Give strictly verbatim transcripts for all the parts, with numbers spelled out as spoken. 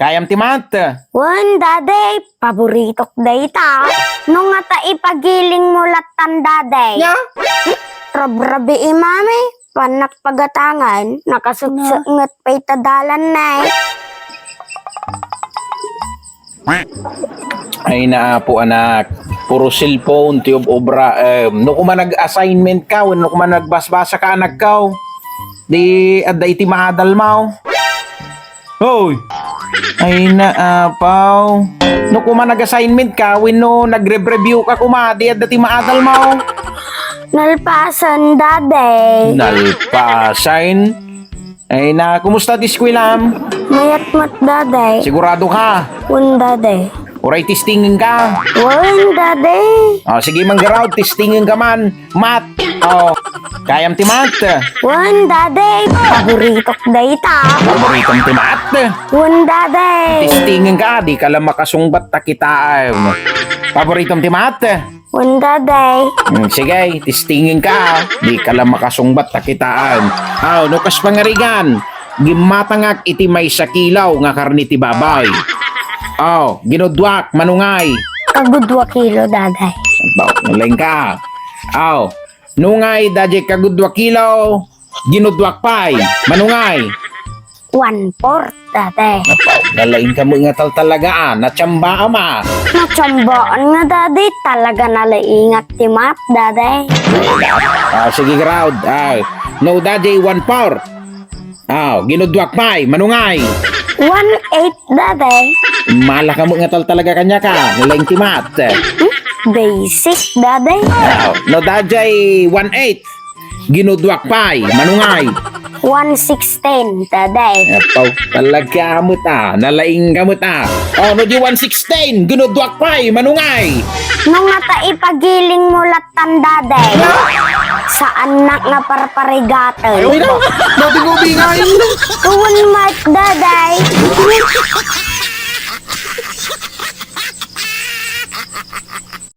Kayam ti math? Wen, Daddy. Paboritok dayta. No nga ta ipagilingmo lattan, Daddy. Nya? Rabrabii, Mami. Pannak pagatangan, nakasutsetnget pay ta dalan, nay. Ay, naapo, anak. Puro cellphone ti ob-obra. Em, no kuma nag-assignment ka, wenno kuma nagbasbasa ka, anak ko, di adda iti maadal mo. Hoy! Ay, naapaw. No kuma nag-assignment ka, wenno nagre-review ka kuma, di adda ti maadal mo. Nalpasen, Daddy. Nalpasen? Ay na, kumusta ti eskwelam? Mayat met, Daddy. Sigurado ka? Wen, Daddy. Uray testingenka? Wen, Daddy. O, sige, Manggaraw, testingenka man. Math. O, kayam ti math? Wen, Daddy. Paboritok dayta. Paboritom ti math? Wen, Daddy. Testingenka, di ka la makasungbat ta kitaem. Paboritom ti math? Wen, Daddy. Hmm, sige, testingenka, a. Di ka la makasungbat ta kitaem. Aw, no kas pangarigan, gimmatangak iti maysa kilo nga karne ti baboy. Aw, ginudduak, manungay. Kagudua kilo, Daddy. Baw, nalaingka. Aw, nungay, daydiay kagudua kilo, ginudduak pay, manungay. One-fourth, Daddy. Apaw, nalaingka met nga taltalaga, a. Natsambaam, a. Natsambaan nga, Daddy. Talaga nalaingak ti math, Daddy. Ah, sige, Garaw. Ah, no, daydiay one-fourth. Ah, ginudduak pay, manungay. One-eighth, Daddy. Malaka met nga taltalaga kaniak, a. Nalaing ti math. Hmm? Basic, Daddy. Ah, no, daydiay one-eighth. Ginudduak pay, manungay. One-sixteen, Daddy. Apaw, talaga met, a. Nalaingka met, a. O, no di one-sixteen, ginudduak pay, manungay. No nga ta ipagilingmo lattan, Daddy. Saannak nga parparigaten. Ay, uy, na. Dati ko bingay. Wen met, Daddy.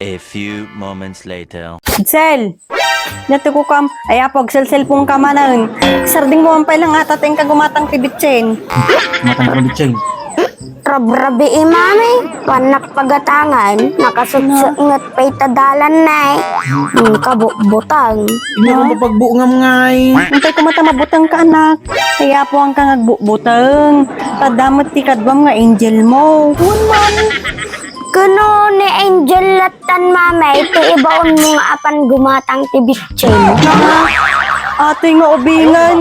A few moments later. Sel! Dati ko kam, ay apo, agselselpon ka manen. Sarding mo man pay lang ata, ta inka gumatang ti bitsin. Gumatang ka ng bitsin? Rabrabii, Mami. Pannak pagatangan, nakasutsetnget pay ta dalan, nay. Ang kabutbutang. Hindi ko mapagbungam, ngay. Antay ko mata mabutang ka, anak. Ay apo, ang kang agbutbutang. Tadamot ti kaduam nga angel mo. Wen, Mami. Kuno ni Angel lattan, Mami, ti ibaon mo nga apan gumatang ti bitsin. Ati nga ubingan.